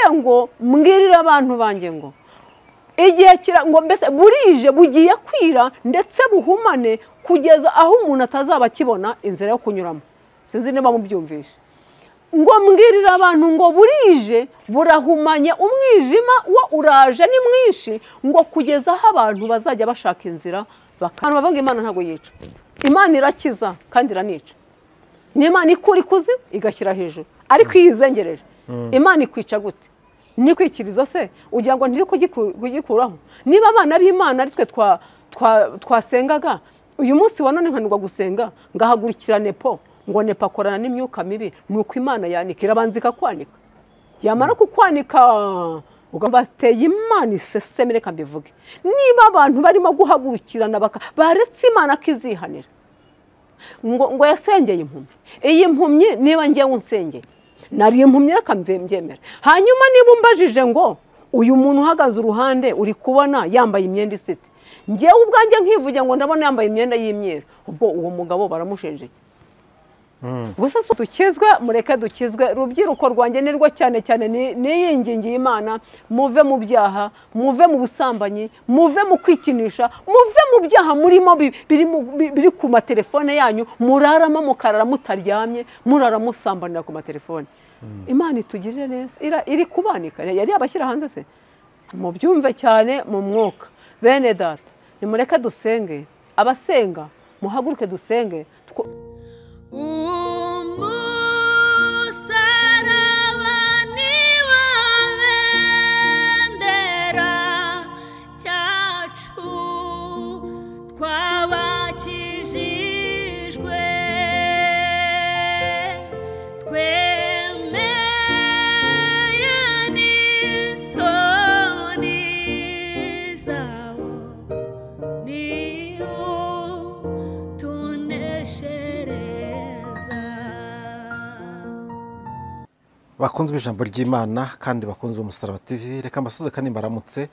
Yarambwiye ngo mbwirira abantu banjye ngo igihe ngo mbese burije bugiye kwira ndetse buhumane kugeza aho umuntu atazaba akibona inzira yo kunyuramo. Sinzi niba mubyumvishe. Ngo mbwirira abantu ngo burije burahumanye, umwijima wo uraje ni mwinshi, ngo kugeza aho abantu bazajya bashaka inzira. Abantu bavuga Imana ntago yica, Imana irakiza kandi iranica. Ni Imana ikura ikuzi igashyira hejuru, ariko iyizengereje Imana ikwica gute? Ni kwikirizo se ugira ngo ntiri kugikuraho? Niba abana b'Imana ari twe twasengaga, uyu munsi wa none nkanirwa gusenga ngahagurikira Nepo ngo Nepo akorana n'imyuka mibi, nuko Imana yanika, irabanza ikakwanika, yamara kukwanika ugabateye Imana iseseme. Reka mbivuge, niba abantu barimo guhagurukirana baretse Imana kizihanira ngo yasengeye impumyi, iyi mpumyi niba ngiye unsengeye nari impumyi reka mbyemera. Hanyuma niba umbajije ngo uyu muntu uhagaze uruhande uri kubona yambaye imyenda isite, ngewe ubwanjye nkivuge ngo ndabona yambaye imyenda y'imyeru, ubwo uwo mugabo baramushenjeye. Gusa dukizwe, mureke dukizwe. Rubyiruko rwanjye nirwo cyane cyane niyingingiye Imana, muve mu byaha, muve mu busambanyi, muve mu kwikinisha, muve mu byaha murimo biri ku matelefone yanyu, muraramo mukarara mutaryamye, murara musambanira ku matelefone. Imana itugirire neza, iri kubanika, yari yabashyira hanze se. Mubyumve cyane mu mwuka. Bene data, nimureke dusenge, abasenga muhaguruke dusenge. Umusaraba ni wo bendera cyacu twabakijijwe, twemeye n'isoni zawo, niwo tuneshereza. Bakunze ijambo ry'Imana kandi bakunze Umusaraba TV, reka mbasuze kandi mbaramutse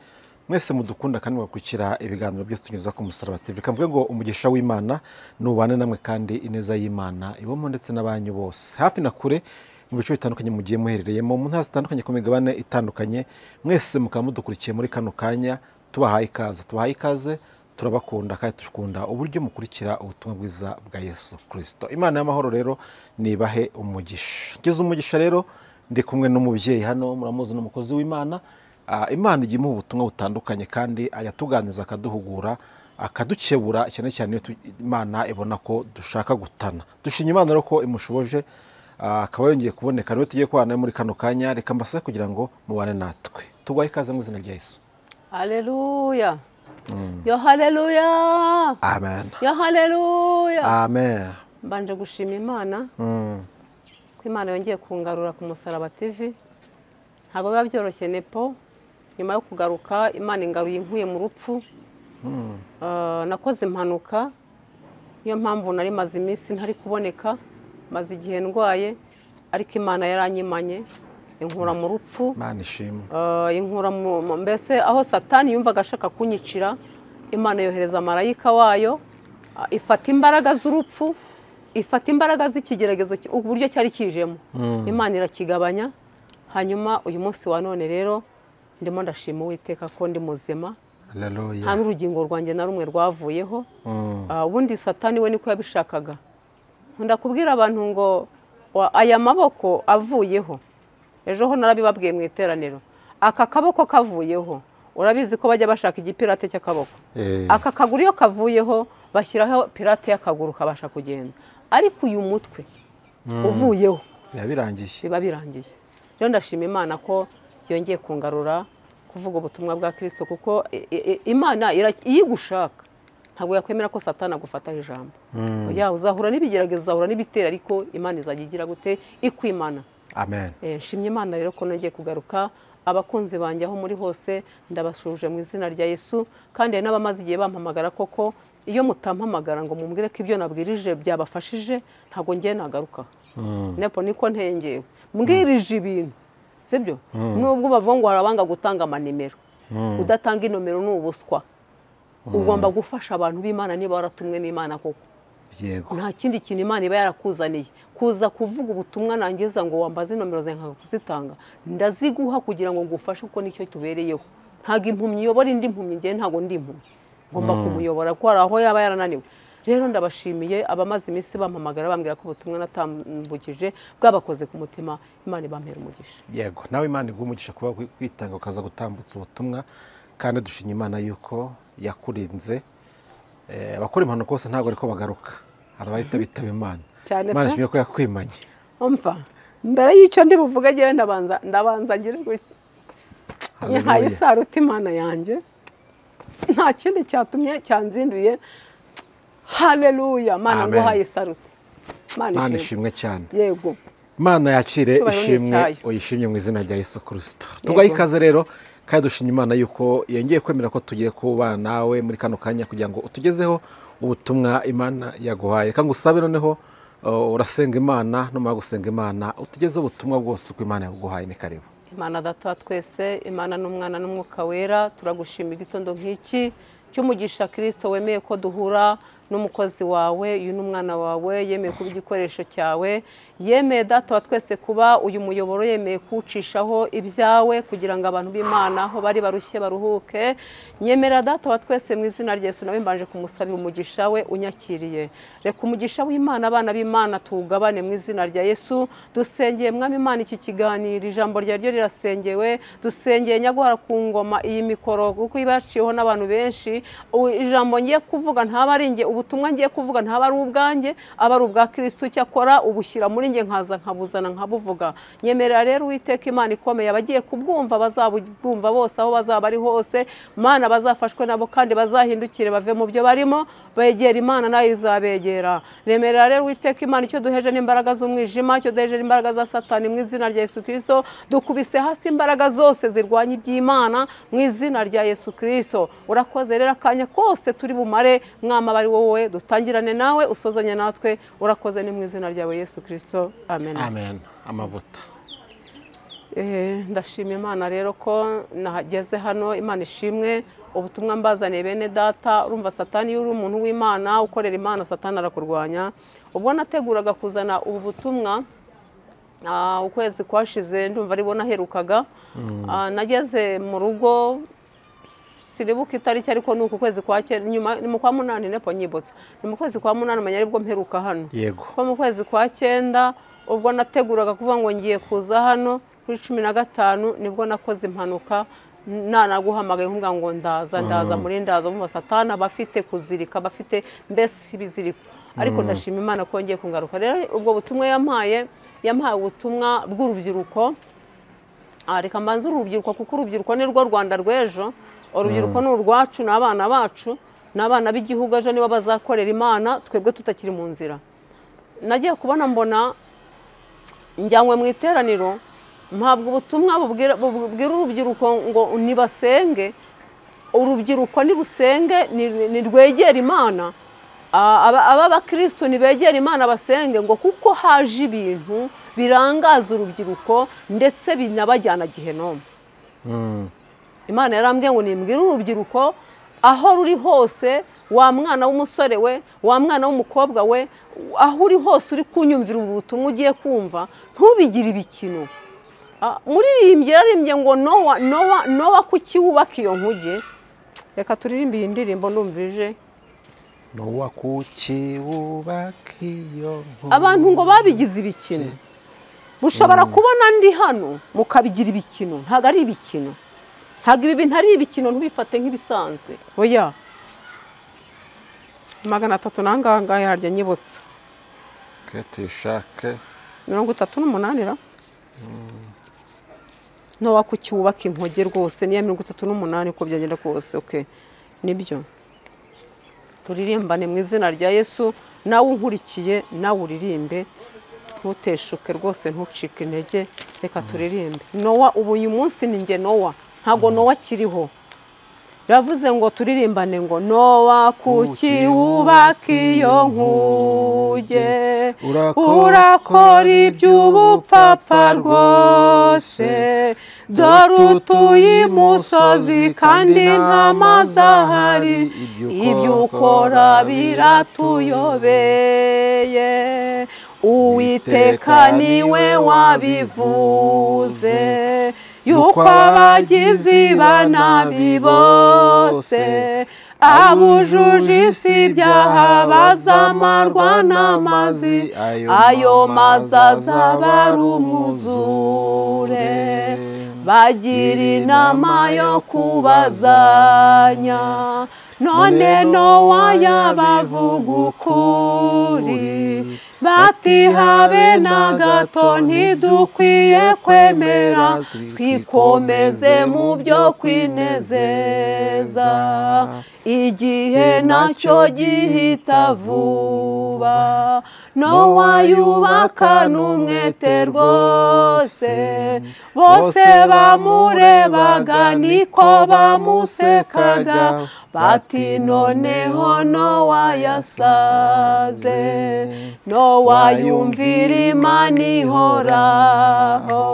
mwese mudukunda kandi mugakurikira ibiganiro byose tunyuza ku Musaraba TV. Reka mvuge ngo umugisha w'Imana nubane namwe kandi ineza y'Imana ibamo ndetse n'abanyu bose hafi na kure mu bice bitandukanye mugiye muherereyemo, mu ntara zitandukanye, ku migabane itandukanye, mwese mukaba mudukurikiye muri kano kanya. Tubahaye ikaze, tubahaye ikaze, turabakunda kandi dukunda uburyo mukurikira ubutumwa bwiza bwa Yesu Kristo. Imana y'amahoro rero nibahe umugisha. Ngeze umugisha rero ndi kumwe n'umubyeyi hano, muramuzi, n'umukozi w'Imana. Imana ijya imuha ubutumwa butandukanye kandi ayatuganiriza, akaduhugura, akadukebura, cyane cyane iyo Imana ibona ko dushaka gutana. Dushimye Imana rero ko imushoboje, akaba yongeye kuboneka, niwe tugiye kubana muri kano kanya. Reka mbasabe kugira ngo mubane natwe. Tuguhaye ikaze mu izina rya Yesu. Haleluya. Yo haleluya. Amen. Yo haleluya. Amen. Mbanje gushima Imana ko Imana yongeye kungarura ku Musaraba TV. Ntabwo biba byoroshye Nepo, nyuma yo kugaruka Imana ingaruye inkuye mu rupfu. Nakoze impanuka, niyo mpamvu nari maze iminsi ntari kuboneka, maze igihe ndwaye, ariko Imana yaranyimanye inkura mu rupfu. Imana ishimwe. Inkura mbese aho Satani yumvaga ashaka kunyicira, Imana yohereza marayika wayo, ifata imbaraga z'urupfu, ifata imbaraga z'ikigeragezo uburyo cyari kijemo, Imana irakigabanya. Hanyuma uyu munsi wa none rero ndimo ndashima Uwiteka ko ndi muzima. Haleluya. Nta n'urugingo rwanjye na rumwe rwavuyeho. Ubundi Satani we niko yabishakaga. Nkunda kubwira abantu ngo aya maboko avuyeho, ejo ho narabibabwiye mu iteraniro, aka kaboko kavuyeho, urabizi ko bajya bashaka igipirate cy'akaboko. Aka kaguru iyo kavuyeho bashyiraho pirate y'akaguru kabasha kugenda, ariko uyu mutwe uvuyeho biba birangiye. Biba birangiye. Rero ndashima Imana ko yongeye kungarura kuvuga ubutumwa bwa Kristo, kuko Imana iyo igushaka ntabwo yakwemera ko Satani agufataho ijambo. Oya, uzahura n'ibigeragezo, uzahura n'ibitero, ariko Imana izajya igira gute? Ikwimana. Amen. Nshimye Imana rero ko nongeye kugaruka. Abakunzi banjye aho muri hose ndabashuje mu izina rya Yesu, kandi hari n'abamaze igihe bampamagara koko, iyo mutampamagara ngo mumbwire ko ibyo nabwirije byabafashije, ntabwo ngiye nagaruka. Nepo niko ntengewe mbwirije ibintu, sibyo? Nubwo bavuga ngo harabanga gutanga amanimero, udatanga inomero ni ubuswa. Ugomba gufasha abantu b'Imana niba waratumwe n'Imana koko. Yego. Nta kindi kintu Imana iba yarakuzaniye. Kuza kuvuga ubutumwa nangiza ngo wambaze nomero zanjye nkakuzitanga, ndaziguha kugira ngo ngufashe kuko nicyo tubereyeho. Ntago impumyi iyobora indi mpumyi, njye ntago ndi impumyi, ngomba kumuyobora ko hari aho yaba yarananiwe. Rero ndabashimiye abamaze iminsi bampamagara bambwira ko ubutumwa natambukije bwabakoze ku mutima. Imana ibampera umugisha. Yego, nawe Imana iguhe umugisha kuba kwitanga ukaza gutambutsa ubutumwa, kandi dushimye Imana yuko yakurinze. Abakora impanuka bose ntabwo ariko bagaruka, hari abahita bitaba Imana. Cyane Imana pe. ishimwe ko yakwimanye. Umva, mbere y'icyo ndi buvuge njyewe ndabanza ngire gutya. Nyihaye Haleluya. isaruta Imana yanjye, nta kindi cyatumye cyanzinduye. Haleluya, Mana Amen. nguhaye isaruti. Mana Imana ishimwe. ishimwe cyane. Yego. Imana yakire Icyubahiro ni ishimwe, icyayo. uyishimye mu izina rya Yesu Kristo. Tugaye ikaze rero, kandi dushimye Imana yuko yongeye kwemera ko tugiye kubana nawe muri kano kanya kugira ngo utugezeho ubutumwa Imana yaguhaye. Reka ngusabe noneho, urasenga Imana, numara gusenga Imana utugezeho ubutumwa bwose uko Imana yaguhaye. Ni karibu. Imana Data wa twese, Imana n'Umwana n'Umwuka Wera, turagushima igitondo nk'iki cy'umugisha Kristo wemeye ko duhura n'umukozi wawe, uyu ni umwana wawe, yemeye kuba igikoresho cyawe, yemeye Data wa twese kuba uyu muyoboro, yemeye kuwucishaho ibyawe kugira ngo abantu b'Imana aho bari barushye baruhuke. Nyemera Data wa twese mu izina rya Yesu, nawe mbanje kumusabira umugisha we unyakiriye. Reka umugisha w'Imana abana b'Imana tuwugabane mu izina rya Yesu. Dusengeye Mwami Imana iki kiganiro, ijambo ryawe rirasengewe, dusengeye nyaguhara ku ngoma iyi mikoro kuko iba yaciweho n'abantu benshi. Ijambo ngiye kuvuga ntaba ari njye, ubutumwa ngiye kuvuga ntaba ari ubwanjye, aba ari ubwa Kristo. Cyakora ubushyira muri njye nkaza nkabuzana nkabuvuga. Nyemerera rero Uwiteka Imana ikomeye, abagiye kubwumva bazabwumva bose aho bazaba ari hose, Mana bazafashwe nabo kandi bazahindukire bave mu byo barimo, begera Imana nayo izabegera. Remerera rero Uwiteka Imana icyo duheje n'imbaraga z'umwijima, icyo duheje n'imbaraga za Satani mu izina rya Yesu Kristo. Dukubise hasi imbaraga zose zirwanya iby'Imana mu izina rya Yesu Kristo. Urakoze rero akanya kose turi bumare, Mwami aba ari wowe, dutangirane nawe usozanye natwe. Urakoze ni mu izina ryawe Yesu Kristo, amen. Amen. Amavuta. Ndashima Imana rero ko nahageze hano. Imana ishimwe. Ubutumwa mbazaniye bene data, urumva Satani iyo uri umuntu w'Imana ukorera Imana, Satani arakurwanya. Ubwo nateguraga kuzana ubu butumwa, ukwezi kwashize ndumva aribwo naherukaga. Nageze mu rugo siribuka itariki, ariko ni uku kwezi kwa cyenda, nyuma ni mu kwa munani, nepo nyibutsa ni mu kwezi kwa munani, menya aribwo mperuka hano. Yego. Ko mu kwezi kwa cyenda ubwo nateguraga kuvuga ngo ngiye kuza hano kuri 15, nibwo nakoze impanuka. Nanaguhamagaye nkuvuga ngo ndaza muri ndaza. Bumva Satani abafite kuzirika, abafite mbese ibiziriko, ariko ndashima Imana ko ngiye kungaruka. Rero ubwo butumwa yampaye ubutumwa bw'urubyiruko. Reka mbanze urubyiruko kuko urubyiruko ni rwo Rwanda rw'ejo. Urubyiruko ni urwacu, ni abana bacu, ni abana b'igihugu ejo, nibo bazakorera Imana twebwe tutakiri mu nzira. Nagiye kubona mbona njyanywe mu iteraniro, mpabwa ubutumwa bubwira urubyiruko ngo nibasenge. Urubyiruko nirusenge, nirwegere Imana. Aba bakristo nibegere Imana basenge, ngo kuko haje ibintu birangaza urubyiruko ndetse binabajyana gihenomu. Imana yarambwiye ngo nimbwire urubyiruko aho ruri hose, wa mwana w'umusore we, wa mwana w'umukobwa we, aho uri hose uri kunyumvira ubu butumwa ugiye kumva, ntubigire ibikino. Muririmbye yaririmbye ngo Nowa, Nowa, Nowa kuki wubaka iyo nkuge. Reka turirimbe iyi ndirimbo ndumvije. Nowa kuki wubaka iyo nkuge. Abantu ngo babigize ibikino. Mushobora kubona ndi hano mukabigira ibikino, ntago ari ibikino. Ntago ibi bintu ari ibikino, ntubifate nk'ibisanzwe. Oya. 300 nangahe harya nyibutsa. Tuyishake. 38 ra. Nowa kuki wubaka inkoge rwose niya 38 uko byagenda kose. Okay. Nibyo. Turirimbane mu izina rya Yesu, nawe unkurikiye nawe uririmbe, ntuteshuke rwose, ntucike intege. Reka turirimbe. Nowa ubu uyu munsi ni nge Nowa, ntago Nowa kiriho. Ravuze ngo turirimbane ngo Nowa kuki wubaka iyo nkuge, urakora iby'ubupfapfa rwose, dore utuye imusozi kandi nta mazi ahari, ibyo ukora biratuyobeye. Uwiteka niwe wabivuze yuko abagizi ba nabi bose abujuje isi ibyaha bazamarwa n'amazi, ayo mazi azaba ari umwuzure. Bagira inama yo kubazanya, none Nowa yabavuga ukuri, bati habe na gato ntidukwiye kwemera, twikomeze mu byo kwinezeza. Igihe nacyo gihita vuba, Nowa yubaka n'umwete rwose, bose bamurebaga niko bamusekaga, bati noneho Nowa yasaze. Nowa yumvira Imana ihoraho,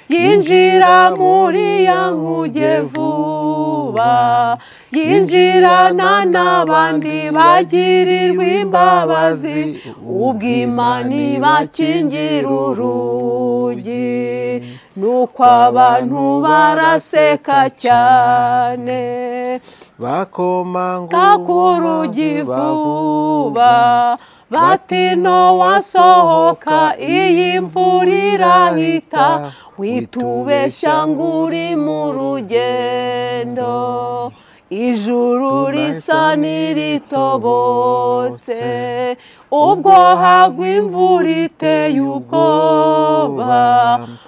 yinjira muri ya nkuge vuba, yinjirana n'abandi bagirirwa imbabazi, ubwo Imana ibakingira urugi. Nuko abantu baraseka cyane, bakomanga ku rugi vuba, bati Nowa sohoka iyi mvura irahita, witubeshya ngo uri mu rugendo. Ijuru risa n'iritobotse, ubwo hagwa imvura iteye ubwoba,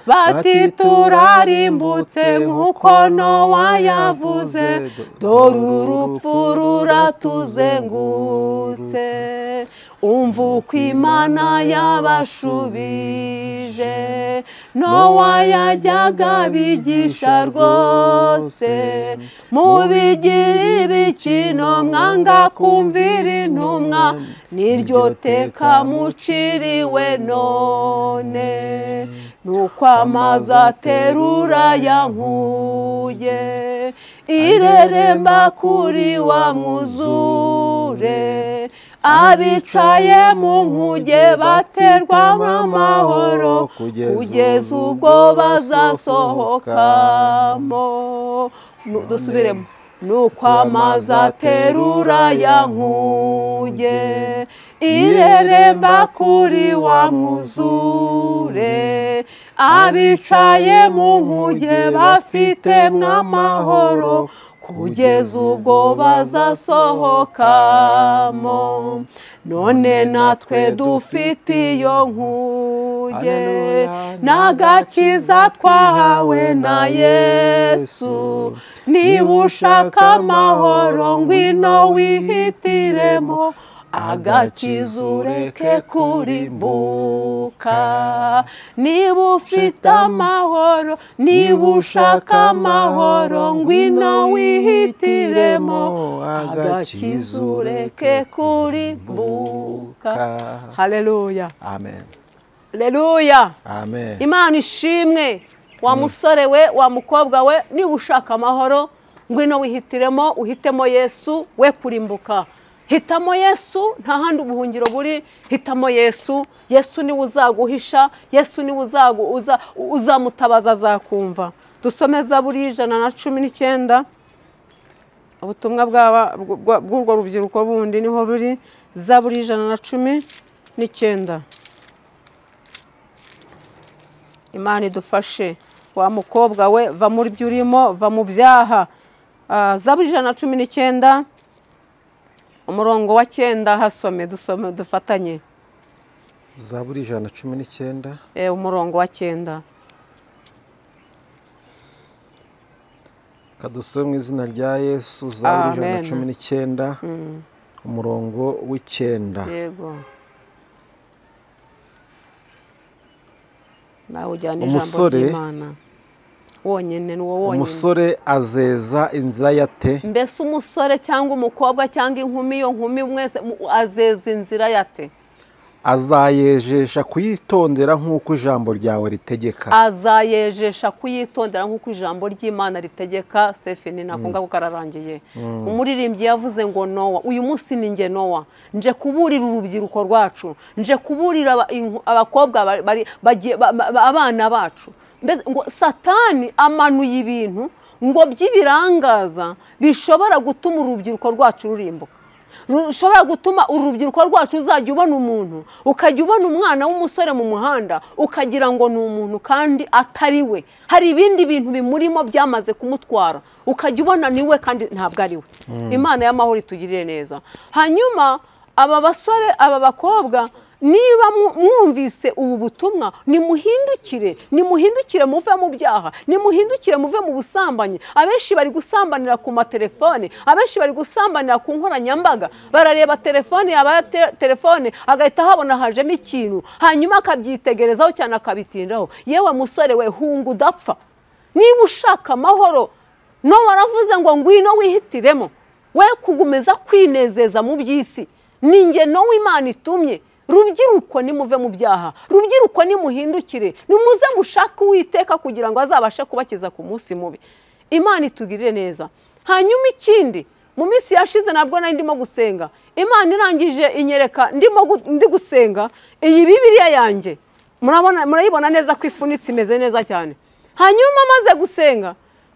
bati turarimbutse nk'uko Nowa yavuze, dore urupfu ruratuzengutse. Umva uko Imana yabashubije, Nowa yajyaga abigisha rwose, mubigira ibikino mwanga kumvira intumwa, niryo teka muciriwe none. Nuko amazi aterura ya nkuge, ireremba kuri wa mwuzure, abicaye mu nkuge baterwamo amahoro, kugeza ubwo bazasohokamo. Dusubiremo. Nuko amazi aterura ya nkuge, ireremba kuri wa mwuzure, abicaye mu nkuge bafite mw'amahoro, kugeza ubwo bazasohokamo. None natwe dufite iyo nkuge, n'agakiza twahawe na Yesu. Niba ushaka amahoro ngwino wihitiremo, agakiza ureke kurimbuka. Niba ufite amahoro, niba ushaka amahoro ngwino wihitiremo, agakiza ureke kurimbuka. Haleluya, amen. Haleluya, amen. Imana ishimwe. Wa musore we, wa mukobwa we, niba ushaka amahoro ngwino wihitiremo, uhitemo Yesu we kurimbuka. Hitamo Yesu, nta handi ubuhungiro buri. Hitamo Yesu. Yesu niwe uzaguhisha, Yesu niwe uzamutabaza azakumva. Dusome Zaburi 119, ubutumwa bw'urwo rubyiruko bundi niho buri. Zaburi 119. Imana idufashe. Wa mukobwa we, va muri byo urimo, va mu byaha. Zaburi 119 umurongo wa 9, hasome dusome dufatanye. Zaburi 119 umurongo wa 9. Kadusome mu izina rya Yesu. Zaburi 119 umurongo w'icenda. Yego. Nawe ujyana ijambo ry'Imana wonyine, nuwo wonyine. Umusore azeza inzira yate? Mbese umusore cyangwa umukobwa cyangwa inkumi, iyo nkumi mwese azeza inzira yate? Azayejesha kuyitondera nk'uko ijambo ryawe ritegeka. Azayejesha kuyitondera nk'uko ijambo ry'Imana ritegeka. Sefini nako ngako kararangiye. Umuririmbyi yavuze ngo Nowa, uyu munsi ni nge Nowa, nje kuburira urubyiruko rwacu, nje kuburira abakobwa abana bacu. Mbese ngo Satani amanuye ibintu ngo by'ibirangaza bishobora gutuma urubyiruko rwacu rurimbuka, rushobora gutuma urubyiruko rwacu uzajya ubona umuntu, ukajya ubona umwana w'umusore mu muhanda ukagira ngo ni umuntu kandi atari we. Hari ibindi bintu bimurimo byamaze kumutwara, ukajya ubona ni we kandi ntabwo ari we. Imana y'amahoro itugirire neza. Hanyuma aba basore, aba bakobwa, niba mwumvise ubu butumwa, nimuhindukire, nimuhindukire muve mu byaha, nimuhindukire muve mu busambanyi. Abenshi bari gusambanira ku matelefone, abenshi bari gusambanira ku nkoranyambaga, barareba telefone yaba telefone agahita habona hajemo ikintu, hanyuma akabyitegerezaho cyane akabitindaho. Yewe musore we, hunga udapfa. Niba ushaka amahoro, no waravuze ngo ngwino wihitiremo, we kugumeza kwinezeza mu by'isi. Ninjye no Imana itumye. Rubyiruko nimuve mu byaha, rubyiruko nimuhindukire, nimuze mushake Uwiteka kugira ngo azabashe kubakiza ku munsi mubi. Imana itugirire neza. Hanyuma ikindi, mu minsi yashize nabwo nari ndimo gusenga, Imana irangije inyereka ndimo ndi gusenga iyi Bibiliya yanjye, murabona, murayibona neza ko ifunitse imeze neza cyane. Hanyuma maze gusenga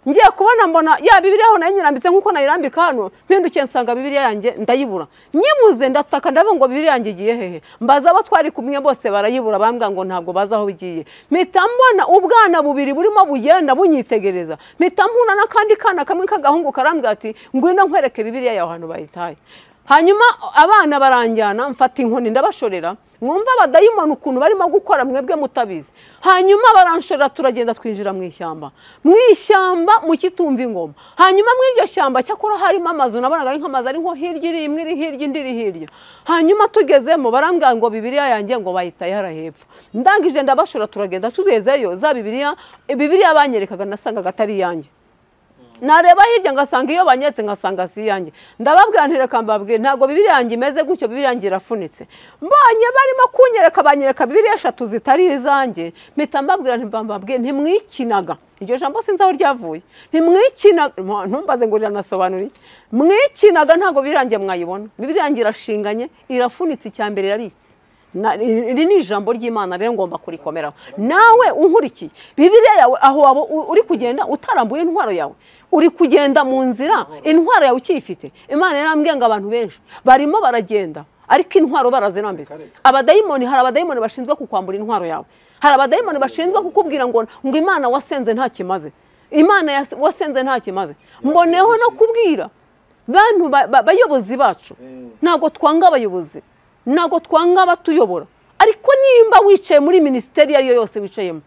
ngiye kubona mbona ya Bibiliya aho nayo nyirambitse nkuko nayirambika hano, mpindukiye nsanga Bibiliya yanjye ndayibura. Nyibuze ndataka ndavuga ngo Bibiliya yanjye igiye hehe? Mbaza abo twari kumwe bose barayibura, bambwa ngo ntabwo bazi aho igiye. Mpita mbona ubwana bubiri burimo bugenda bunyitegereza. Mpita mpura n'akandi kana kamwe k'agahungu karambwira ati ngwino nkwereke Bibiliya yawe ahantu bayitaye. Hanyuma abana baranjyana, mfata inkoni ndabashorera, mwumva abadayimoni ukuntu barimo gukora mwebwe mutabizi. Hanyuma baranshorera turagenda twinjira mu ishyamba, mu ishyamba mu kitumva ingoma. Hanyuma mu iryo shyamba cyakora harimo amazu, nabonaga ari nk'amazu ari nko hirya iri imwe iri hirya indi iri hirya. Hanyuma tugezemo barambwira ngo Bibiliya yanjye ngo bayitaye hara hepfo. Ndangije ndabashora turagenda tugezeyo, za Bibiliya, Bibiliya banyerekaga nasangaga atari iyanjye. Nareba hirya ngasanga iyo banyetse ngasanga si yanjye. Ndababwira nti reka mbabwire, ntabwo Bibiliya yanjye imeze gutyo, Bibiliya yanjye irafunitse. Mbonye barimo kunyereka, banyereka Bibiliya eshatu zitari izanjye, mpita mbabwira nti mbabwire ntimwikinaga. Iryo jambo sinzi aho ryavuye. Ntimwikinaga, ntumbaze ngo riranasobanura iki. Mwikinaga ntabwo Bibiliya yanjye mwayibona. Bibiliya yanjye irashinganye, irafunitse, icya mbere irabitse. Iri ni ijambo ry'Imana rero ngomba kurikomeraho. Nawe unkurikiye, Bibiliya yawe aho waba uri kugenda utarambuye intwaro yawe, uri kugenda mu nzira intwaro yawe ukiyifite. Imana yarambwiye ngo abantu benshi barimo baragenda ariko intwaro barazirambitse. Abadayimoni, hari abadayimoni bashinzwe kukwambura intwaro yawe, hari abadayimoni bashinzwe kukubwira ngo Imana wasenze nta kimaze, Imana wasenze nta kimaze. Mboneho no kubwira bantu bayobozi bacu, ntabwo twanga abayobozi, ntabwo twanga abatuyobora, ariko nimba wicaye muri minisiteri ariyo yose wicayemo,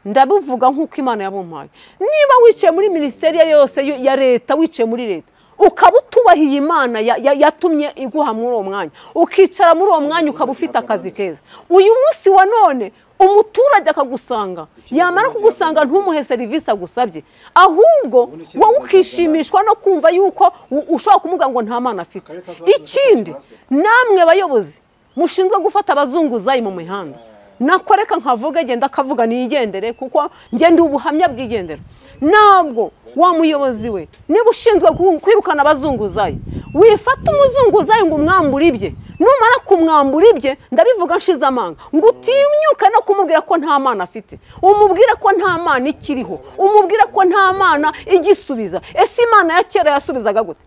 ndabivuga nk'uko Imana yabumpaye, niba wicaye muri minisiteri ariyo yose ya leta, wicaye muri leta ukaba utubahiye Imana yatumye iguha muri uwo mwanya, ukicara muri uwo mwanya ukaba ufite akazi keza, uyu munsi wa none umuturage akagusanga, yamara kugusanga ntumuhe serivisi agusabye, ahubwo wowe ukishimishwa no kumva yuko ushobora kumubwira ngo nta mana afite. Ikindi, namwe bayobozi mushinzwe gufata abazunguzayi mu mihanda, nakoreka nkavuga genda akavuga niyigendere, kuko ngende ubuhamya bwigendera. Ntabwo wa muyobozi we niba ushinzwe kwirukana abazunguzayi, wifata umuzunguzayi ngo umwambure ibye, numara kumwambura ibye, ndabivuga nshize amanga, ngo utinyuke no kumubwira ko nta mana afite, umubwire ko nta mana ikiriho, umubwire ko nta mana igisubiza. Ese Imana ya kera yasubizaga gute?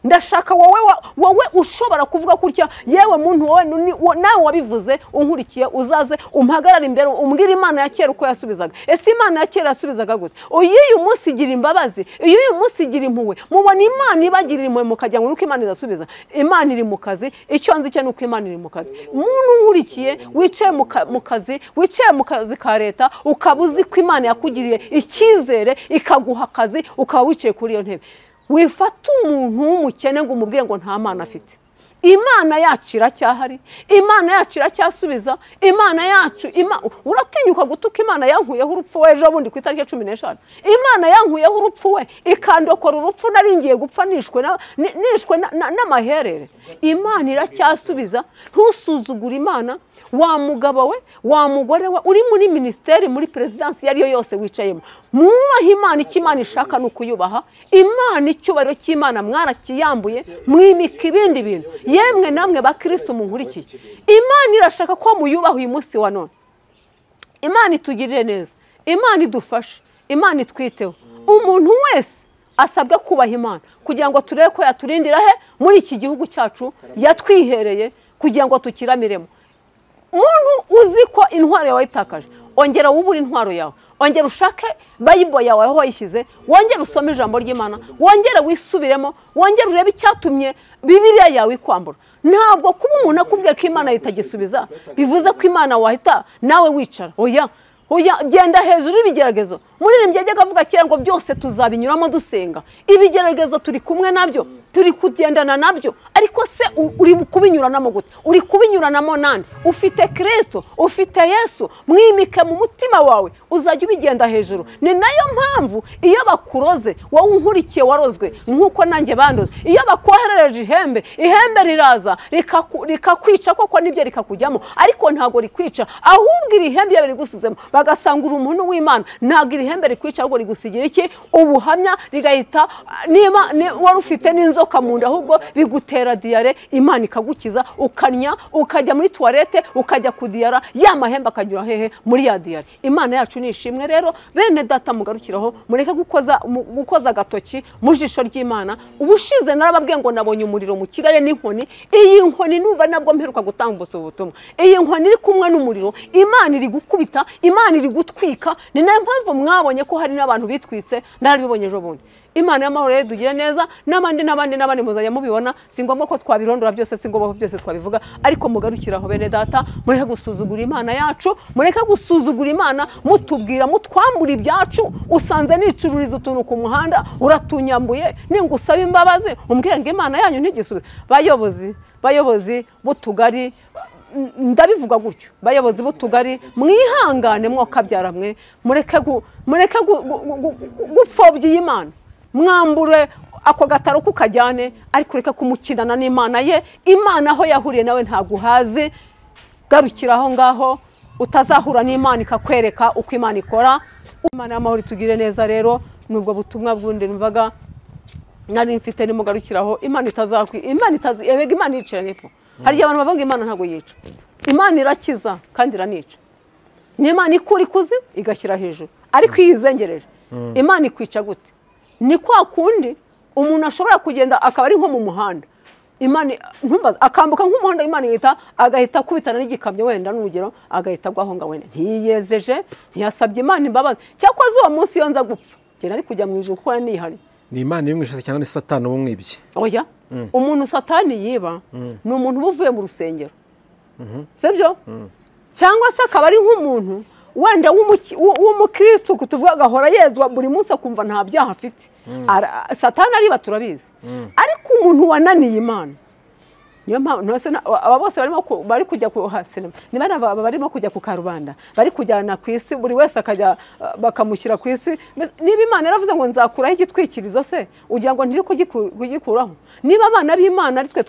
Ndashaka wowe ushobora kuvuga gutya, yewe muntu wowe nawe wabivuze unkurikiye, uzaze umpagarare imbere umbwire Imana ya kera uko yasubizaga. Ese Imana ya kera yasubizaga gute? Uyu munsi igira imbabazi, uyu munsi igira impuhwe. Mubona Imana ibagirira impuhwe mukajya ngo nuko Imana idasubiza. Imana iri mu kazi, icyo nzi cyo nuko Imana iri mu kazi. Muntu unkurikiye wicaye mu kazi, wicaye mu kazi ka leta, ukaba uzi ko Imana yakugiriye icyizere ikaguha akazi, ukaba wicaye kuri iyo ntebe, wifata umuntu w'umukene ngo umubwire ngo nta mana afite. Imana yacu iracyahari, Imana yacu iracyasubiza, Imana yacu uratinyuka gutuka Imana yankuyeho urupfu we ejo bundi ku itariki 15. Imana yankuyeho urupfu we ikandokora urupfu nari ngiye gupfa nishwe n'amaherere. Imana iracyasubiza, ntusuzugure Imana. Wa mugabo we, wa mugore we, uri muri ministeri, muri perezidansi iyo ari yo yose wicayemo, mwubahe Imana. Icyo Imana ishaka ni ukuyubaha Imana. Icyubahiro cy'Imana mwarakiyambuye, mwimika ibindi bintu. Yemwe namwe bakristo munkurikiye, Imana irashaka ko muyubaha uyu munsi wa none. Imana itugirire neza, Imana idufashe, Imana itwiteho. Umuntu wese asabwa kubaha Imana kugira ngo turebe ko yaturindira he muri iki gihugu cyacu yatwihereye kugira ngo tukiramiremo. Umuntu uzi ko intwaro yawe wayitakaje, ongera wubure intwaro yawe, ongera ushake Bible yawe aho wayishyize, wongere usome ijambo ry'Imana, wongere wisubiremo, wongere urebe icyatumye Bibiliya yawe ikwambura. Ntabwo kuba umuntu akubwiye ko Imana itagisubiza bivuze ko Imana wahita nawe wicara. Oya, oya, genda hejuru y'ibigeragezo. Muririmbyi yajyaga avuga kera ngo byose tuzabinyuramo dusenga. Ibigeragezo turi kumwe nabyo, turi kugendana nabyo, ariko se uri kubinyuranamo gute? Uri kubinyuranamo nande? Ufite Kristo, ufite Yesu, mwimike mu mutima wawe, uzajya ubigenda hejuru. Ni nayo mpamvu iyo bakuroze, wowe unkurikiye warozwe nkuko nanjye bandoze, iyo bakoherereje ihembe, ihembe riraza rikakwica koko nibyo rikakujyamo, ariko ntago rikwica, ahubwo iri hembe iyo rigusizemo bagasanga uri umuntu w'Imana, ntago iri hembe rikwica, ahubwo rigusigira iki? Ubuhamya. Rigahita niba wari ufite n'inzoka mu nda, ahubwo bigutera diyare, Imana ikagukiza, ukanya ukajya muri toilette, ukajya kudiyara, ya mahembe akanyura hehe? Muri ya diyare. Imana yacu ni ishimwe. Rero bene data mugarukiraho, mureke gukoza agatoki mu jisho ry'Imana. Ubushize narababwiye ngo nabonye umuriro mu kirere n'inkoni. Iyi nkoni numva nabwo mperuka gutanga ubutumwa. Iyi nkoni iri kumwe n'umuriro, Imana iri gukubita, Imana iri gutwika. Ni nayo mpamvu mwabonye ko hari n'abantu bitwitse, narabibonye ejo bundi. Imana y'amahoro rero dugire neza, n'abandi n'abandi n'abandi muzajya mubibona. Si ngombwa ko twabirondora byose, si ngombwa ko byose twabivuga, ariko mugarukiraho bene data, mureke gusuzugura Imana yacu, mureke gusuzugura Imana, mutubwira mutwambura ibyacu. Usanze nicururiza utuntu ku muhanda, uratunyambuye, ningusaba imbabazi umbwira ngo Imana yanyu ntigisubize. Bayobozi, bayobozi b'utugari, ndabivuga gutyo, bayobozi b'utugari, mwihangane mwokabyara mwe, mureke gupfobya Imana, mwambure ako gataro kukajyane, ariko reka kumukinana n'Imana ye. Imana aho yahuriye nawe ntabwo uhazi, garukira aho ngaho, utazahura n'Imana ikakwereka uko Imana ikora. Imana y'amahoro itugire neza. Rero nubwo butumwa bwundi numvaga nari mfite, nimugarukiraho. Imana itazakwi, Imana itazi, ebega Imana yicara nepo. Hari abantu bavuga Imana ntabwo yica, Imana irakiza kandi iranica. Ni Imana ikura ikuzi igashyira hejuru, ariko iyo izengereje Imana ikwica gute? Ni kwa kundi umuntu ashobora kugenda akaba ari nko mu muhanda, Imana ntumbaze, akambuka nk'umuhanda, Imana ihita agahita akubitana n'igikamyo wenda n'urugero, agahita agwa aho ngaho wenda ntiyiyezeje, ntiyasabye Imana imbabazi. Cyakoze uwo munsi iyo nza gupfa njye nari kujya mu ijuru kuko nihari. Ni Imana imwishe cyangwa ni Satani umwibye? Oya, umuntu Satani yiba ni umuntu uba uvuye mu rusengero, sibyo? Cyangwa se akaba ari nk'umuntu wenda w'umukristo kutuvuga agahora yezwa buri munsi akumva nta byaha afite. Satani ariba turabizi, ariko umuntu wananiye Imana, niyo mpamvu aba bose barimo bari kujya ku sinema, niba barimo kujya ku karubanda, bari kujyana ku isi, buri wese akajya bakamushyira ku isi. Niba Imana yaravuze ngo nzakuraho igitwikirizo, se ugira ngo ntiri kugikuraho? Niba abana b'Imana ari twe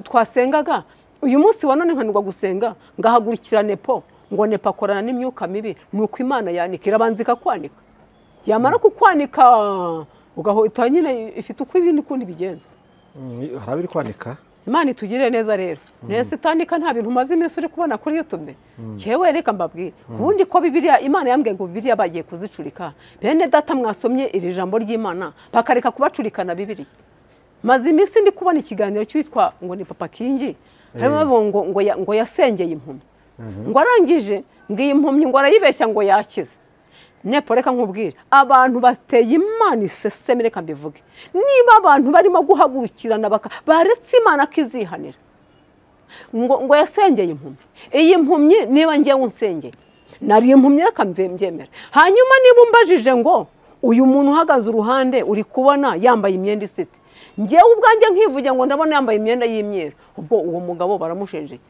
twasengaga, uyu munsi wa none nkanirwa gusenga ngahagurikira nepo ngo nepo akorana n'imyuka mibi, nuko Imana yanika, irabanza ikakwanika, yamara kukwanika ugahita nyine ifite uko ibindi kundi bigenza. Hari abiri kwanika. Imana itugirire neza rero. Nese itanika nta bintu umaze iminsi uri kubona kuri YouTube. Cyewe reka mbabwire, ubundi ko Bibiliya Imana yambwiye ngo Bibiliya bagiye kuzicurika, bene data mwasomye iri jambo ry'Imana bakareka kubacurikana Bibiliya. Maze iminsi ndi kubona ikiganiro cyitwa ngo ni Papa Kingi, harimo bavuga ngo ngo yasengeye impumyi, ngo arangije ngo iyi mpumyi ngo arayibeshya ngo yakize. Nepo reka nkubwire, abantu bateye Imana iseseme, reka mbivuge. Niba abantu barimo guhagurukirana baretse Imana akizihanira, ngo yasengeye impumyi, iyi mpumyi niba ngewe unsengeye nari impumyi, reka mbyemere. Hanyuma niba umbajije ngo uyu muntu uhagaze uruhande uri kubona yambaye imyenda isite, ngewe ubwanjye nkivuge ngo ndabona yambaye imyenda y'imyeru, ubwo uwo mugabo baramushenjeye.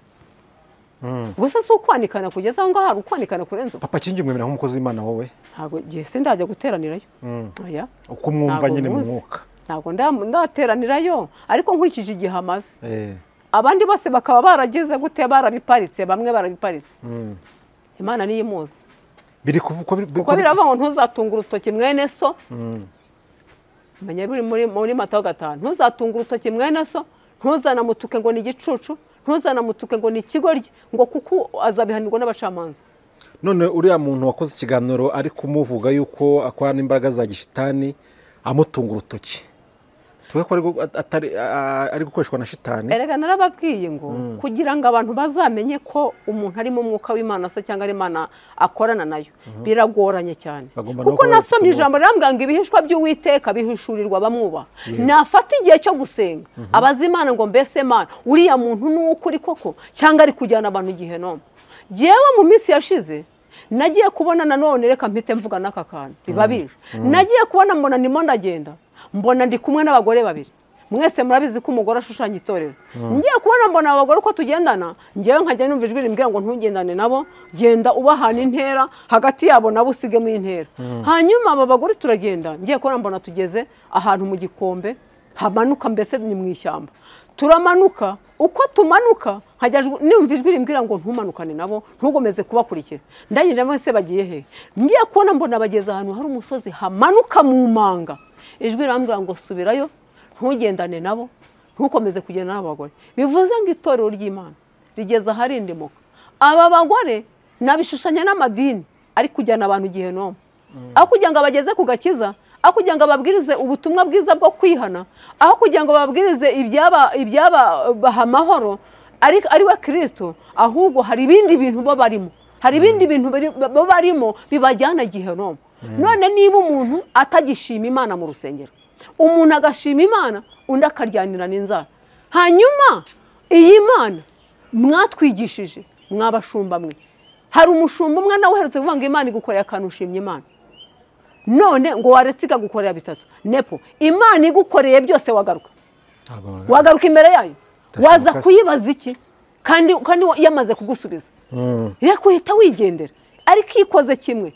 Ubwo se ukwanikana kugeza aho ngaho hari ukwanikana kurenza? Papa Kingi mwemera nk'umukozi w'Imana wowe? Ntabwo ngiye, sindajya guteranirayo. Oya, uko mwumva nyine mu mwuka. Ntabwo ndateranirayo, ariko nkurikije igihe amaze. Abandi bose bakaba barageze gute, barabiparitse, bamwe barabiparitse. Imana niyo imuzi. Biri kuvugwa kuko biravuga ngo ntuzatunga urutoki mwene so. Menya biri muri Matayo 5, ntuzatunga urutoki mwene so, ntuzanamutuke ngo ni igicucu, ntuzanamutuke ngo ni ikigoryi, ngo kuko azabihanirwa n'abacamanza. None uriya muntu wakoze ikiganiro ari kumuvuga yuko akorana n'imbaraga za gishitani amutunga urutoki, tuwe ko ari gukoreshwa na shitani. Erega narababwiye ngo kugira ngo abantu bazamenye ko umuntu ari mu mwuka w'Imana se cyangwa ari Imana akorana nayo biragoranye cyane. Kuko nasomye ijambo rirambwira ngo ibihishwa by'Uwiteka bihishurirwa bamwubaha. Nafata igihe cyo gusenga abaza Imana ngo mbese Mana uriya muntu ni ukuri koko cyangwa ari kujyana abantu igihe noma. Jewe mu minsi yashize nagiye kubona nanone, reka mpite mvuga n'aka kantu biba bije. Nagiye kubona mbona ndimo ndagenda, mbona ndi kumwe n'abagore babiri. Mwese murabizi ko umugore ashushanya itorero. Ngiye kubona mbona abagore uko tugendana, ngewe nkajya numva ijwi rimbwira ngo ntugendane nabo, genda ubahana intera hagati yabo nabo usigemo intera. Hanyuma aba bagore turagenda, ngiye kubona mbona tugeze ahantu mu gikombe hamanuka, mbese ni mu ishyamba. Turamanuka, uko tumanuka nkajya numva ijwi rimbwira ngo ntumanukane nabo, ntugomeze kubakurikira. Ndangije mwese bagiye he? Ngiye kubona mbona bageze ahantu hari umusozi hamanuka mu manga. Ijwi rirambwira ngo subirayo, ntugendane nabo, ntukomeze kugenda n'abagore. Bivuze ngo itorero ry'Imana rigeze aharindimuka. Aba bagore nabishushanya n'amadini ari kujyana abantu igihe noma. Aho kugira ngo abageze ku gakiza, aho kugira ngo babwirize ubutumwa bwiza bwo kwihana, aho kugira ngo babwirize ibyaba amahoro ari we Kristo, ahubwo hari ibindi bintu bo barimo, hari ibindi bintu bo barimo bibajyana igihe noma. None niba umuntu atagishima Imana mu rusengero, umuntu agashima Imana undi akaryanira n'inzara, hanyuma iyi Mana mwatwigishije mwabashumba mwe, hari umushumba umwe nawe uherutse kuvuga ngo Imana igukoreye akantu ushimye Imana, none ngo waretse ikagukorera bitatu. Nepo Imana igukoreye byose wagaruka, wagaruka imbere yayo, waza kuyibaza iki kandi yamaze kugusubiza? Reka uhita wigendera. Ariko ikoze kimwe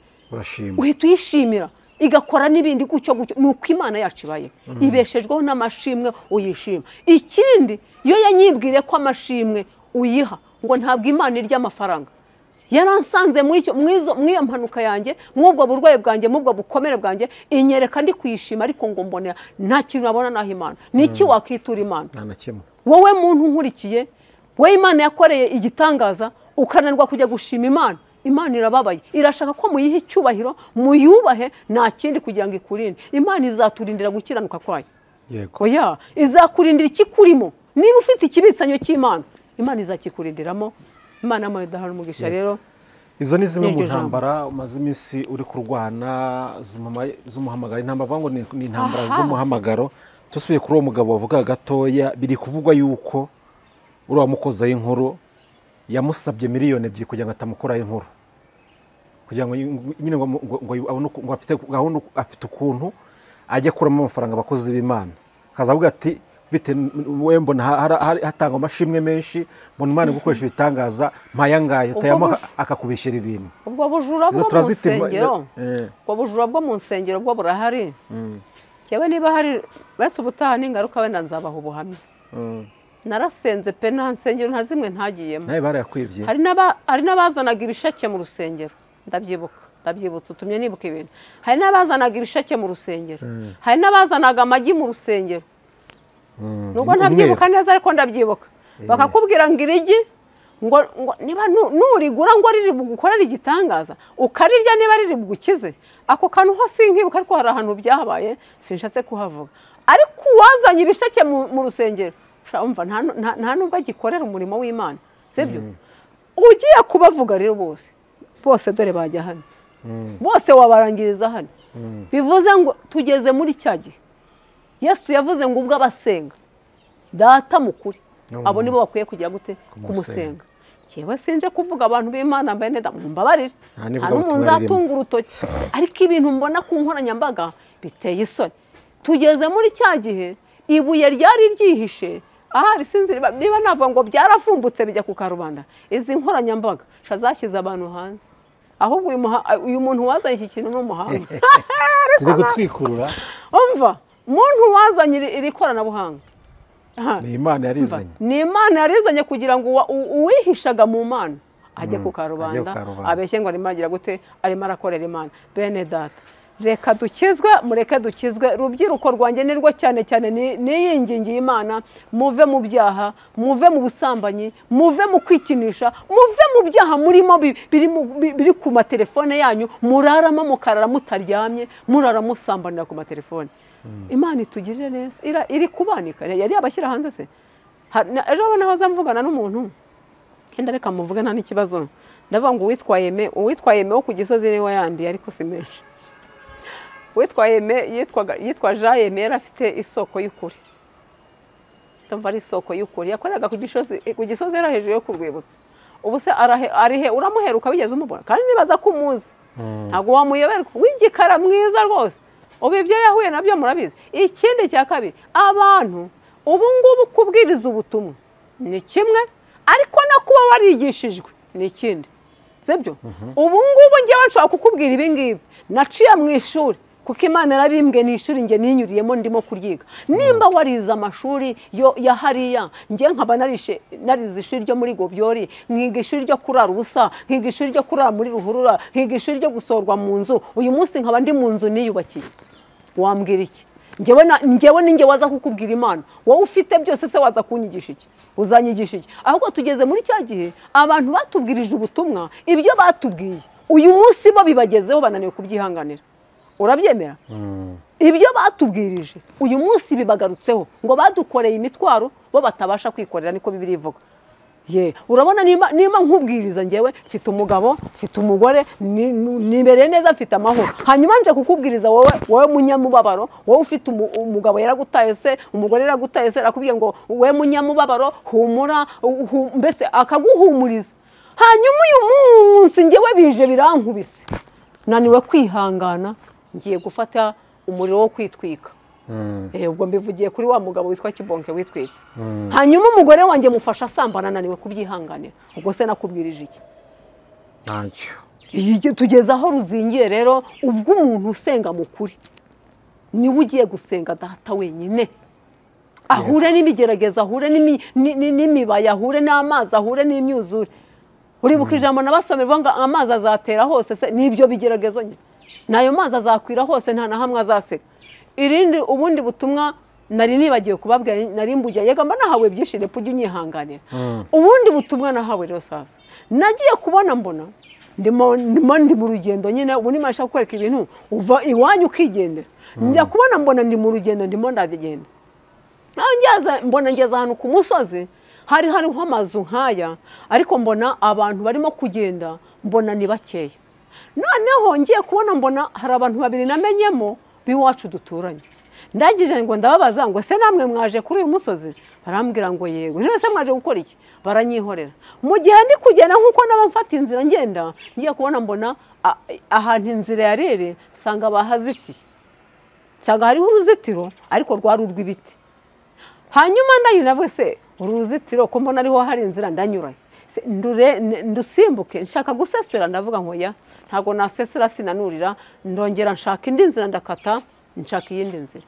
uhita uyishimira, igakora n'ibindi gutyo gutyo. Ni uko Imana yacu ibaye ibeshejweho n'amashimwe uyishima. Ikindi iyo yanyibwire ko amashimwe uyiha, ngo ntabwo Imana irya amafaranga. Yaransanze muri icyo mw'iyo mpanuka yanjye, mw'ubwo burwayi bwanjye, mw'ubwo bukomere bwanjye, inyereka ndi kuyishima, ariko ngo mbone nta kintu nabona naho Imana. Niki wakitura Imana? Nta na kimwe. Wowe muntu nkurikiye, we Imana yakoreye igitangaza ukananirwa kujya gushima Imana, Imana irababaye, irashaka ko muyihe icyubahiro, muyubahe, nta kindi kugira ngo ikurinde. Imana izaturindira gukiranuka kwayo. Yego. Oya, izakurindira ikikurimo. Niba ufite ikibitsanyo cy'Imana, Imana izakikurindiramo. Imana yamuha umugisha. Rero izo ni zimwe mu ntambara umaze iminsi uri kurwana z'umuhamagaro. Intambara ngo ni intambara z'umuhamagaro. Tusubiye kuri uwo mugabo wavuga gatoya, biri kuvugwa yuko uri wamukozaho inkuru yamusabye miliyoni 2 kugira ngo atamukoraho inkuru, kugira ngo nyine ngo afite gahunda, afite ukuntu ajya kuramo amafaranga abakozi b'Imana. Akaza avuga ati bite we mbona hatangwa amashimwe menshi, mbona Imana gukoresha ibitangaza mpayangaye, utayamuha akakubeshyera ibintu. Ubwo bujura bwo mu nsengero, ubwo bujura bwo mu nsengero bwo burahari. Cyewe niba hari bese ubutaha n'ingaruka wenda nzabaha ubuhamya. Narasenze pe, nta nsengero nta zimwe ntagiyemo. Nawe barayakwibye. Hari n'abazanaga ibisheke mu rusengero, ndabyibuka, ndabyibutse utumye nibuka ibintu. Hari n'abazanaga ibisheke mu rusengero, hari n'abazanaga amagi mu rusengero. Nubwo ntabyibuka neza ariko ndabyibuka. Bakakubwira ngo irigi ngo niba nurigura ngo riri bugukorera igitangaza, ukarirya niba riri bugukize. Ako kantu ho sinkibuka, ariko hari ahantu byahabaye sinshatse kuhavuga. Ariko uwazanye ibisheke mu rusengero, umva nta nubwo agikorera umurimo w'Imana, sibyo? Ugiye kubavuga rero bose dore bajya hano, bose wabarangiriza hano. Bivuze ngo tugeze muri cya gihe Yesu yavuze ngo ubwo abasenga Data mukuri, abo nibo bakwiye kugira gute? Kumusenga. Cyewe sinje kuvuga abantu b'Imana mbene mumbabarire, nta n'umuntu nzatunga urutoki, ariko ibintu mbona ku nkoranyambaga biteye isoni. Tugeze muri cya gihe ibuye ryari ryihishe ahari sinzi niba navuga ngo byaravumbutse bijya ku karubanda. Izi nkoranyambaga zashyize abantu hanze. Ahubwo uyu muntu wazanye iki kintu n'umuhanga ziri gutwikurura. Umva, muntu wazanye iri koranabuhanga Ni Imana yarizanye. Ni Imana yarizanye kugira ngo uwihishaga mu Mana ajye ku karubanda abeshye ngo arimo agira gute, arimo arakorera Imana. Bene data, reka dukizwe, mureke dukizwe. Rubyiruko rwanjye nirwo cyane cyane niyingingiye Imana, muve mu byaha, muve mu busambanyi, muve mu kwikinisha, muve mu byaha murimo biri ku matelefone yanyu, muraramo mukarara mutaryamye, murara musambanira ku matelefone. Imana itugirire neza, iri kubanika. Yari yabashyira hanze se? Ejo abona haza mvugana n'umuntu, enda reka muvuge nta n'ikibazo. Ndavuga ngo uwitwa Yeme wo ku Gisozi niwe yandi, ariko si menshi. Uwitwa Yeme yitwa Jean Yeme, yari afite isoko y'ukuri. Ndumva ari isoko y'ukuri. Yakoreraga ku Gisozi, era hejuru yo ku Rwibutso. Ubu se arihe? Uramuheruka wigeze umubona? Kandi nibaza ko umuzi, ntabwo wamuyoberwa. W'igikara mwiza rwose. Ubu ibyo yahuye nabyo murabizi. Ikindi cya kabiri, abantu ubu ngubu kubwiriza ubutumwa ni kimwe, ariko no kuba warigishijwe ni ikindi. Sibyo? Ubu ngubu njyewe nshobora kukubwira ibi ngibi naciye mu ishuri, kuko Imana yarabimbwe ni ishuri njye ninyuriyemo ndimo kuryiga. Nimba warize amashuri yo ya hariya, njye nkaba narize ishuri ryo muri Gobyori, nkiga ishuri ryo kurara ubusa, nkiga ishuri ryo kurara muri ruhurura, nkiga ishuri ryo gusorwa mu nzu, uyu munsi nkaba ndi mu nzu niyubakiye, wambwira iki? Njyewe ninjye waza kukubwira Imana. Wowe ufite byose se waza kunyigisha iki? Uzanyigisha iki? Ahubwo tugeze muri cya gihe abantu batubwirije ubutumwa, ibyo batubwiye uyu munsi bo bibagezeho bananiwe kubyihanganira. Urabyemera? Ibyo batubwirije uyu munsi bibagarutseho, ngo badukoreye imitwaro bo batabasha kwikorera, niko Bibiliya ivuga. Ye, urabona nimba nkubwiriza njyewe mfite umugabo, mfite umugore, nibereye neza, mfite amahoro, hanyuma nje kukubwiriza wowe munyamubabaro, wowe ufite umugabo yaragutaye se, umugore yaragutaye se, arakubwiye ngo wowe munyamubabaro humura, mbese akaguhumuriza. Hanyuma uyu munsi njyewe bije birankubise, naniwe kwihangana, ngiye gufata umuriro wo kwitwika. Ubwo mbivugiye kuri wa mugabo witwa Kibonke witwitse. Hanyuma umugore wanjye mufasha asambana, naniwe kubyihanganira. Ubwo se nakubwirije iki? Ntacyo. Tugeze aho ruzingiye rero, ubwo umuntu usenga mu kuri niwe ugiye gusenga data wenyine, ahure n'imigerageza, ahure n'imibaya, ahure n'amazi, ahure n'imyuzure. Uribuka ijambo nabasomye rivuga ngo amazi azatera hose se? Nibyo bigeragezo nyine, nayo mazi azakwira hose, nta na hamwe azaseka. Irindi ubundi butumwa nari nibagiwe kubabwira, nari mbugiye yega mba nahawe byinshi, reka ujye unyihanganira. Ubundi butumwa nahawe rero sasa, nagiye kubona mbona ndimo ndi mu rugendo nyine, ubu nimasha kukwereka ibintu uva iwanyu ukigendera. Njya kubona mbona ndi mu rugendo, ndimo ndagenda, mbona ngeze ahantu ku musozi, hari hariho amazu nk'aya, ariko mbona abantu barimo kugenda, mbona ni bakeya. Noneho ngiye kubona mbona hari abantu babiri namenyemo b'iwacu duturanye. Ndangije ngo ndababaza ngo se namwe mwaje kuri uyu musozi? Barambwira ngo yego. None se mwaje gukora iki? Baranyihorera. Mu gihe ndi kugenda nkuko naba mfata inzira ngenda, ngiye kubona mbona ahantu inzira yarere, nsanga bahazitiye. Nsanga hariho uruzitiro ariko rwari urw'ibiti. Hanyuma ndayinavuye se uruzitiro ko mbona ariho hari inzira ndanyurayo, ndusimbuke nshaka gusesera, ndavuga ngo ya ntago nasesera sinanurira, ndongera nshaka indi nzira, ndakata nshaka iyindi nzira.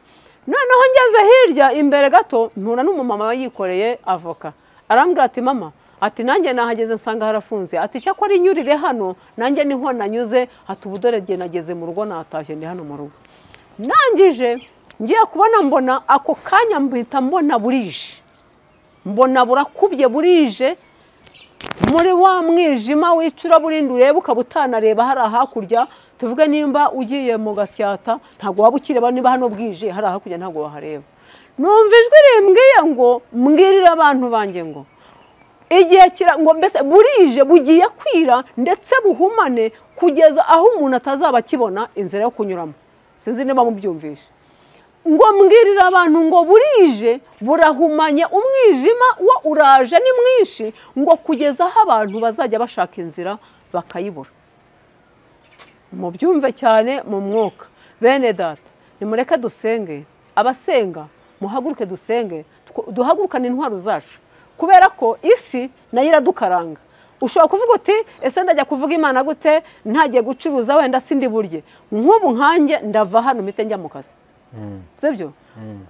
Noneho ngeze hirya imbere gato mpura n'umumama yikoreye avoka, arambwira ati mama, ati nanjye nahageze nsanga harafunze, ati cyakora inyurire hano nanjye niho nanyuze, ati ubu dore jye nageze mu rugo natashye ndi hano mu rugo. Nangije ngiye kubona mbona ako kanya mpita mbona burije, mbona burakubye burije, muri wa mwijima wicura burindi ureba ukaba utanareba hari hakurya, tuvuge nimba ugiye mu Gasyata ntabwo waba ukireba, niba hano bwije hari hakurya ntabwo wahareba. Numva ijwi rimbwiye ngo mbwirira abantu banjye ngo igihe ngo mbese burije bugiye kwira ndetse buhumane kugeza aho umuntu atazaba akibona inzira yo kunyuramo. Sinzi niba mubyumvishe. Ngo mbwirira abantu ngo burije burahumanye, umwijima wo uraje ni mwinshi, ngo kugeza aho abantu bazajya bashaka inzira bakayibura. Mubyumve cyane mu mwuka. Bene data, nimureke dusenge, abasenga muhaguruke dusenge, duhagurukane intwaro zacu, kubera ko isi nayo iradukaranga. Ushobora kuvuga uti ese ndajya kuvuga Imana gute ntagiye gucuruza, wenda sindi burye. Nk'ubu nkanjye ndava hano mpite njya mu kazi. Sibyo?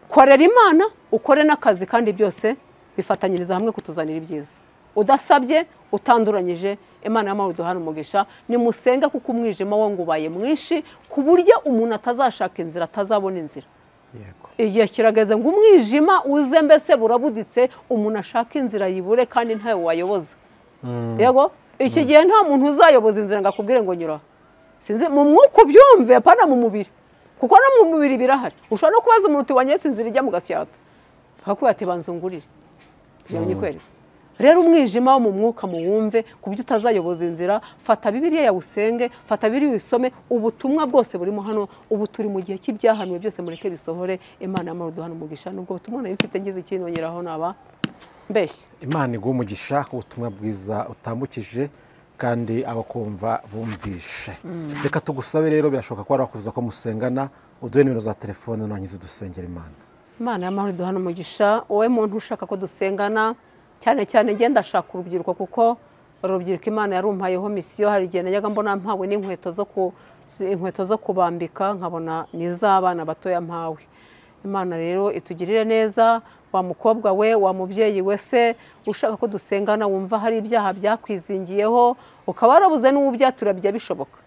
Korera Imana ukore n'akazi kandi byose bifatanyiriza hamwe kutuzanira ibyiza. Udasabye utanduranyije Imana y'amahoro duhana umugisha. Nimusenga kuko umwijima wo ngubaye mwinshi ku buryo umuntu atazashaka inzira atazabona inzira. Yego. Igihe kirageze ngo umwijima uze mbese burabuditse umuntu ashaka inzira yibure kandi ntawe wayoboza. Yego, iki gihe nta muntu uzayoboza inzira ngo akubwire ngo nyura. Sinzi mu mwuka ubyumve apana mu mubiri. Kuko no mu mubiri birahari. Ushobora no kubaza umuntu uti wanyeretse inzira ijya mu Gasyata. Akakubwira ati banzungurire. Kugira ngo nyikwereke. Rero umwijima wo mu mwuka muwumve ku buryo utazayoboza inzira. Fata Bibiliya yawe usenge, fata Bibiliya usome ubutumwa bwose burimo hano. Ubu turi mu gihe cy'ibyahanuwe byose, mureke bisohore. Imana y'amahoro duhana umugisha. Nubwo butumwa nayo mfite ngize ikinongeraho naba mbeshye. Imana iguhe umugisha ku butumwa bwiza utambukije kandi abakumva bumvishe. Reka tugusabe rero, birashoboka ko warakuvuza ko musengana, uduhe nimero za telefone nurangiza dusengera Imana. Imana y'amahoro duhana umugisha. Wowe muntu ushaka ko dusengana, cyane cyane ngenda ashaka urubyiruko, kuko urubyiruko Imana yarumpayeho misiyo. Hari igihe najyaga mbona mpawe n'inkweto zo kubambika nkabona n'iz'abana batoya mpawe. Imana rero itugirire neza. Wa mukobwa we, wa mubyeyi we se ushaka ko dusengana, wumva hari ibyaha byakwizingiyeho ukaba warabuze n'uwubyatura bijya bishoboka.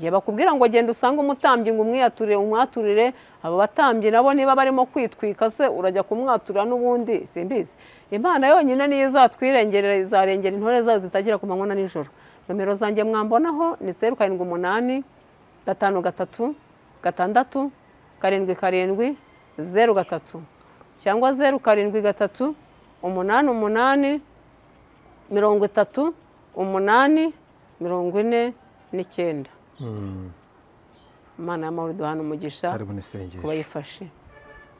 Igihe bakubwira ngo genda usange umutambyi ngo umwiyaturire umwaturire, abo batambyi nabo niba barimo kwitwika se urajya kumwatura n'ubundi simbizi. Imana yonyine niyo izatwirengerera, izarengera intore zayo zitagira ku manywa na nijoro. Nomero zanjye mwambonaho ni 078 53 6 7 7 03 cyangwa 073 88 30 8 49. Imana y'amahoro duhana umugisha kuba yifashe.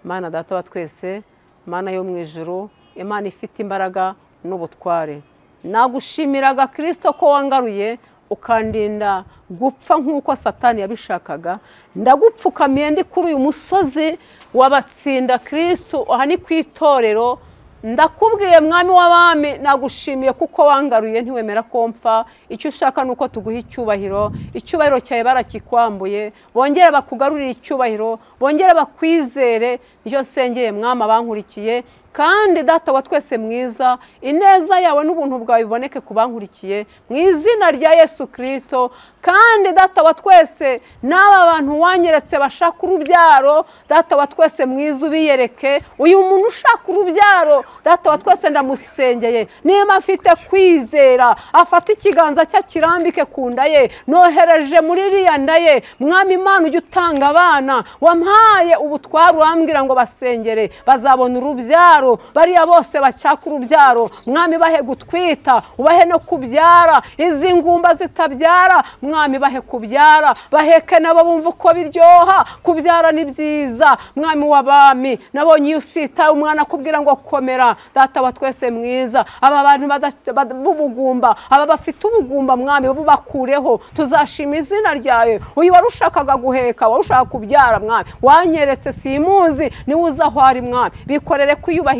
Imana data wa twese, Imana yo mu ijuru, Imana ifite imbaraga n'ubutware, nagushimiraga Kristo ko wangaruye ukandinda gupfa nk'uko Satani yabishakaga. Ndagupfukamiye ndi kuri uyu musozi wabatsinda Kristo, aha ni ku itorero. Ndakubwiye mwami w'abami, nagushimiye kuko wangaruye ntiwemera ko mpfa. Icyo ushaka nuko tuguha icyubahiro. Icyubahiro cyawe barakikwambuye, bongere bakugarurire icyubahiro, bongere bakwizere. Nicyo nsengeye mwami abankurikiye. Kandi data wa twese mwiza, ineza yawe n'ubuntu bwawe biboneke ku bankurikiye mu izina rya Yesu Kristo. Kandi data wa twese, n'aba bantu wanyeretse bashaka urubyaro, data wa twese mwiza ubiyereke. Uyu muntu ushaka urubyaro, data wa twese ndamusengeye, niba afite kwizera afate ikiganza cye kirambike ku nda ye, nohereje muri iriya nda ye. Mwami Imana ujye utanga abana, wampaye ubutware urambwira ngo basengere bazabona urubyaro. Bariya bose bashaka urubyaro, mwami bahe gutwita, ubahe no kubyara. Izi ngumba zitabyara, mwami bahe kubyara, baheke nabo bumva uko biryoha kubyara ni byiza. Mwami w'abami, nabonye iyo usita umwana akubwira ngo komera. Data wa twese mwiza, aba bantu b'ubugumba, aba bafite ubugumba mwami bubakureho, tuzashima izina ryawe. Uyu warushakaga guheka, warushaka kubyara, mwami wanyeretse simuzi, niwe uza aho ari mwami. Bikorere kwiyubahisha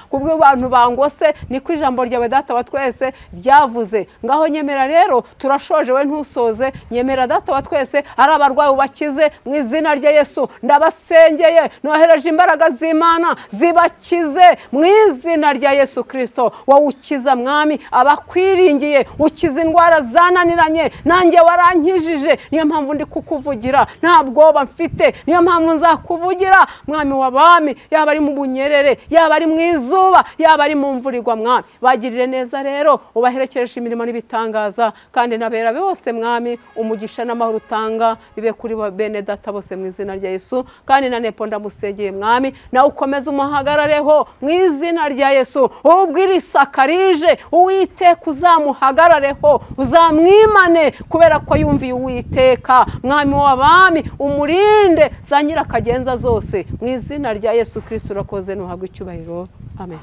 kubwo bantu bangose, niko ijambo ryawe data wa twese ryavuze. Ngaho nyemera rero, turashoje we ntusoze. Nyemera data wa twese, ari abarwayi ubakize mu izina rya Yesu. Ndabasengeye, nohereje imbaraga z'Imana zibakize mu izina rya Yesu Kristo. Wowe ukiza mwami abakwiringiye, ukiza indwara zananiranye. Nanjye warankijije, niyo mpamvu ndi kukuvugira, nta bwoba mfite, niyo mpamvu nzakuvugira mwami w'abami. Yaba ari mu bunyerere, yaba ari mu izuba, yaba ari mu mvura igwa, mwami bagirire neza rero, ubaherekereshe imirimo n'ibitangaza. Kandi nabera bose mwami, umugisha n'amahoro utanga bibe kuri bene data bose mu izina rya Yesu. Kandi na Nepo ndamusengeye mwami, nawe ukomeze umuhagarareho mu izina rya Yesu. Ubwira isakarije Uwiteka uzamuhagarareho, uzamwimane kubera ko yumviye Uwiteka. Mwami w'abami umurinde za nyirakagenza zose mu izina rya Yesu Kristo. Urakoze, nuhabwe icyubahiro. Amen.